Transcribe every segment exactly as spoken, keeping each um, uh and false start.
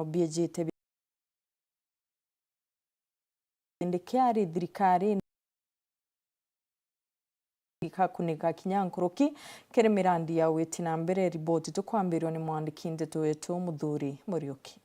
biejite bi-, Kindiki ari thirikarine ikakunika kinya nkuruki kiri mirandi ya witi na mbere. Riboti tukwambirwa ni mwandiki nteto wetu Muthuri Muriuki.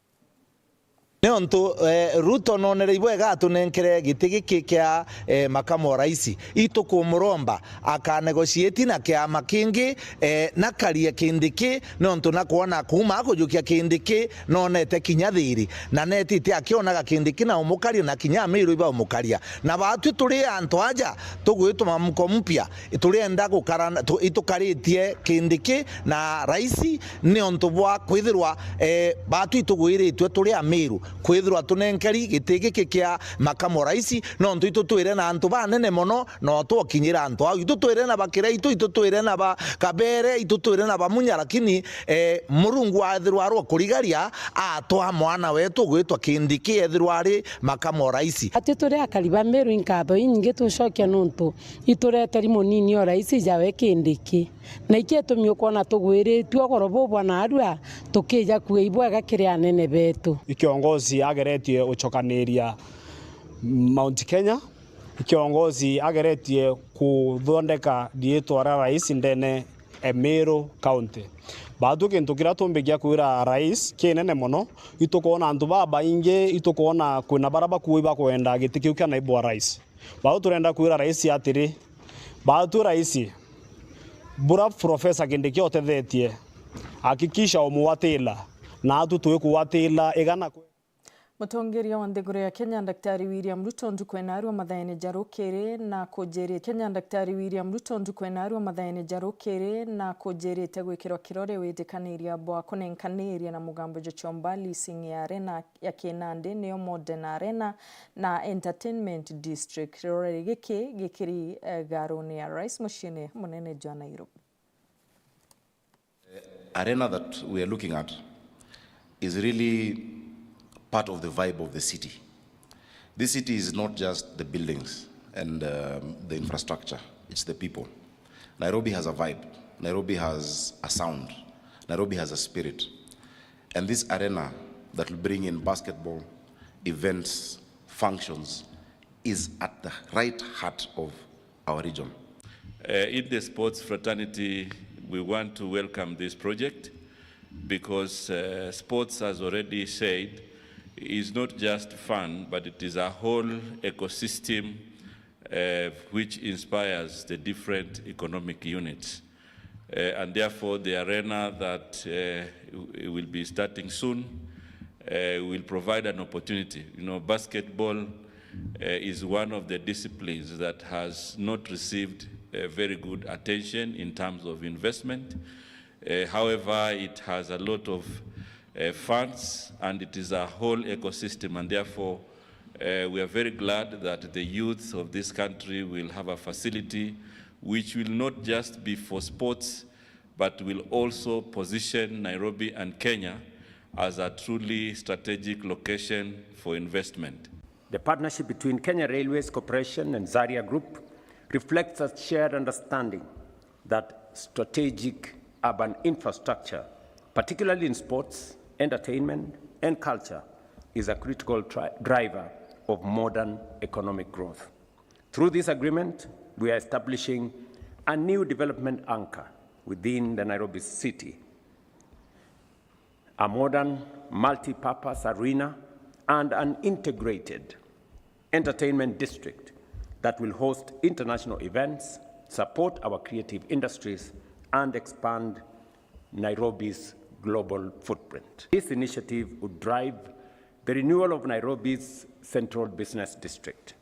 Niuntu, eh, Ruto nonereirwe wega atunenkere giti giki kia, eh, makamu wa rais, itukumuromba akanegotiate na kiama kingi, eh, na karie Kindiki, niuntu na kwona kuuma akujukia Kindiki nonete kinya thiri, na netite akionaga Kindiki na umukaria na kinya Amiru ibaumukaria. Na batwi turi antu aja tugwitwa mwamko mpya, turienda gukara na, tu-, itukaritie Kindiki na rais, niuntu bwa kwithirwa, eh, batwi tugwiritwe turi Amiru, kwithirwa tunenkeri giti giki kia makamu wa rais, niuntu itutwire na antu banene mono, no twokinyira antu au. Itutwire na ba Kiraitu, itutwire na ba Kabere, itutwire na ba Munya, lakini, eh, Murungu athirwa arwa kurigaria, atwa mwana wetu gwitwa Kindiki ethirwa ari makamu wa rais. Atwi turi akari ba Meru, inkatho inyingi tucokia nuntu itureteri munini o rais jawe Kindiki. Na iki itumi ukwona tugwiritue ugoro bubwa naarua, tukija kuua ibwega kiri anene betu. I kiongozi ageretie ucokaniria Mount Kenya, i kiongozi ageretie kuthondeka riitwa ria rais ndene e Meru County. Batwi kintu kiria tumbikia kwira rais kinene mono, itukwona antu babaingi, itukwona kwina baria bakuui bakwenda giti kiu kia naibu wa rais. Bau turenda kwira rais atiri, batwi rais, bura Profesa Kindiki otethetie, hakikisha umuwatila, na atu twikuwatila igana kwe- Mutongeria wa nthiguru ya Kenya, Daktari William Ruto, ntuku ya naarua mathaene ja rukiri na kujiri-, Kenya, Daktari William Ruto, ntuku ya naarua mathaene ja rukiri na kujirite gwikirwa kirore witikaniria bwa kunenkaniria na mugambo jwa Chombali Singh ya Arena ya kinandi, niyo Modern Arena na Entertainment District. Kirore giki gikiri, eh, garuni ya Rais muciini munene jwa Nairobi. Arena that we are looking at is really part of the vibe of the city. This city is not just the buildings and, um, the infrastructure, it's the people. Nairobi has a vibe. Nairobi has a sound. Nairobi has a spirit. And this arena that will bring in basketball, events, functions, is at the right heart of our region. Uh, in the sports fraternity, we want to welcome this project because, uh, sports, as already said, is not just fun, but it is a whole ecosystem, uh, which inspires the different economic units. Uh, and therefore, the arena that, uh, w-, will be starting soon, uh, will provide an opportunity. You know, basketball, uh, is one of the disciplines that has not received, uh, very good attention in terms of investment. Uh, however, it has a lot of, uh, fans, and it is a whole ecosystem, and therefore, uh, we are very glad that the youth of this country will have a facility which will not just be for sports, but will also position Nairobi and Kenya as a truly strategic location for investment. The partnership between Kenya Railways Corporation and Zaria Group reflects a shared understanding that strategic urban infrastructure, particularly in sports, entertainment, and culture, is a critical tri-, driver of modern economic growth. Through this agreement, we are establishing a new development anchor within the Nairobi city, a modern, multi-purpose arena, and an integrated entertainment district that will host international events, support our creative industries, and expand Nairobi's global footprint. This initiative would drive the renewal of Nairobi's central business district.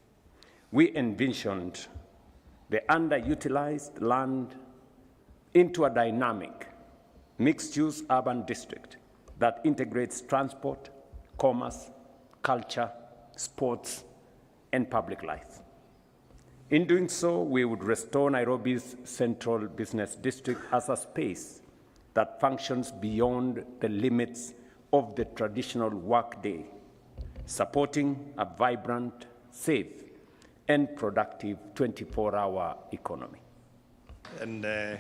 We envisioned the underutilized land into a dynamic, mixed-use urban district that integrates transport, commerce, culture, sports, and public life. In doing so, we would restore Nairobi's central business district as a space that functions beyond the limits of the traditional workday, supporting a vibrant, safe, and productive twenty-four hour economy. And, uh,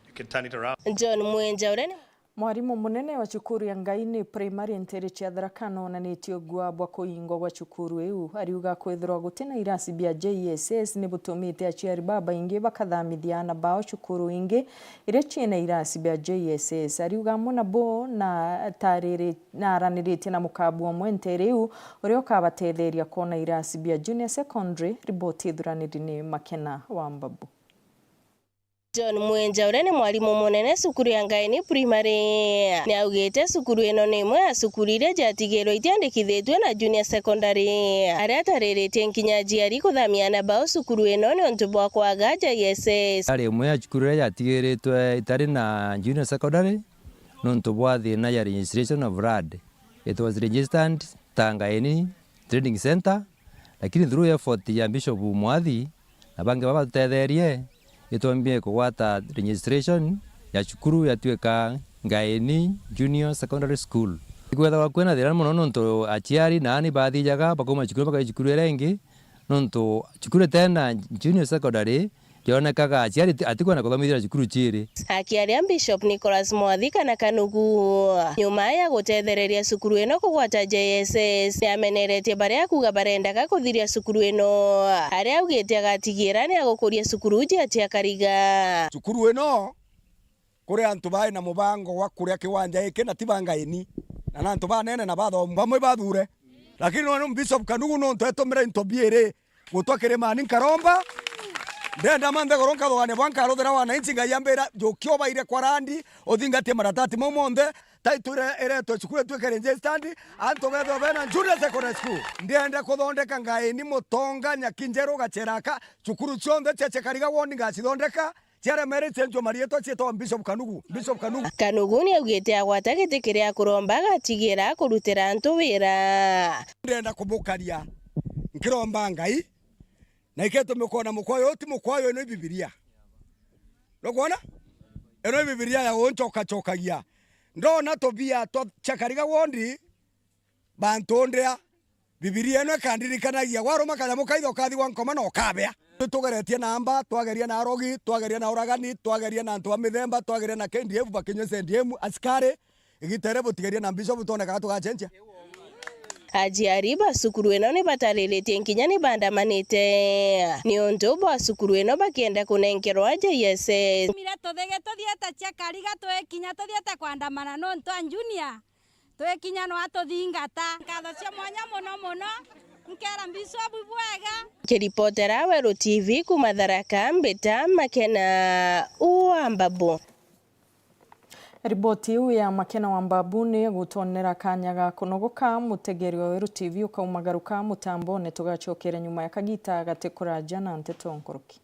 you can turn it around. John Mwenja, uria ni Mwarimu munene wa cukuru ya Ngaini Primary nteere cia Tharaka noonanitie ugua bwa kuingwa gwa cukuru iu. Ariuga kwithirwa gutina irasi bia J S S ni butumite aciari babaingi bakathamithia aana bao cukuru ingi iria ciina irasi bia J S S. Ariuga amwe nabo na tariri-, naraniritie na mukabu omwe nteere iu uria ukabatetheria kwona irasi bia junior secondary. Riboti ithuraniri ni Makena wa Mbabu. John Mwenja, uria ni mwarimu munene cukuru ya Ngaini Primary, ni augite cukuru ino ni imwe ya cukuru iria ciatigirwe itiandikithitue na junior secondary, aria atariritie nkinya aciari kuthamia aana bao cukuru ino niuntu bwa kwaga J S S. Ari imwe ya cukuru iria ciatigiritwe itari na junior secondary niuntu bwa thina ya registration of land. It was registered ta Ngaini Trading Centre, lakini through effort ya Bishop Mwathi na bangi baba batutetherie, itwambie kugwata registration ya cukuru yatuika Ngaini Junior Secondary School. Ikwethagwa kwina thina mono nontu aciari na aani bathijaga bakauma cukuru bakaja cukuru iria ingi, nontu cukuru itena junior secondary yonekaga aciari ti-, atikwenda kuthomithia cukuru ciiri. Akiaria Bishop Nicholas Mwathi kana Kanugu, nyuma ya gutethereria cukuru ino kugwata J S S, ni ameneretie baria akuga barendaga kuthiria cukuru ino, aria augite agatigira ni agukuria cukuru cia cia Kariga. Cukuru ino kuri antu bai na mubango wa kuria kiwanja giki na ti ba Ngaini, na ni antu banene na bathomu bamwe bathure. Lakini nwe Bishop Kanugu nontu etumire into biiri gutwa kirimani nkaromba. Ndenda manthe goro nkathogania bwa nkaruthira wananchi, Ngai ambira, "Njukia ubaire kwa randi, uthingatie maratati mau monthe, title ire-, iretwe cukuru itwike registered, antu bethwe bena junior secondary school." Ndienda kuthondeka Ngaini, Mutonga, Nyakinjeru, Gacheraka, cukuru cionthe cia Chekariga ward ngacithondeka, ciaremerete cenjua marietwa cietagwa Bishop Kanugu, Bishop Kanugu. Kanugu ni augite agwata giti kiria akuromba agatigira kurutira antu wira. Ndenda kumukaria nkiromba Ngai, na iketumi kwona mukwa uyu ti mukwa uyu, ino i Bibilia. Nukwona? Ino i Bibilia ya unchokachokagia. Ndona tubia twa Chekariga ward, bantu ndea, Bibilia ino ikandirikanagia, waruma kanyamu kaitho kathigwa nkoma na ukabea. Nitugeretie na amba, twageria na arogi, twageria na uragani, twageria na antu ba mithemba, twageria na K D F bakinyua S D M, askari, igita iria butigeria na Bishop twonekaga tugacenjia. Aciari ba cukuru ino ni batariritie nkinya ni bandamanite niuntu bwa cukuru ino bakienda kunenkerwa J S S. Mire tuthige tuthiete cia Kariga twikinya tuthiete kwandamana nontu a junior twikinya no atuthingata. Nkatho cia mwanya mono mono, nkera Bishop bwega. Nkiripotera Weru T V kuuma Tharaka, mbita Makena wa Mbabu. Riboti iu ya Makena wa Mbabu ni igutwonera kanya ga kunogoka. Mutegeri wa Weru T V ukaumagaruka mutambone, tugacokere nyuma ya kagita gati kuraja na nteto nkuruki.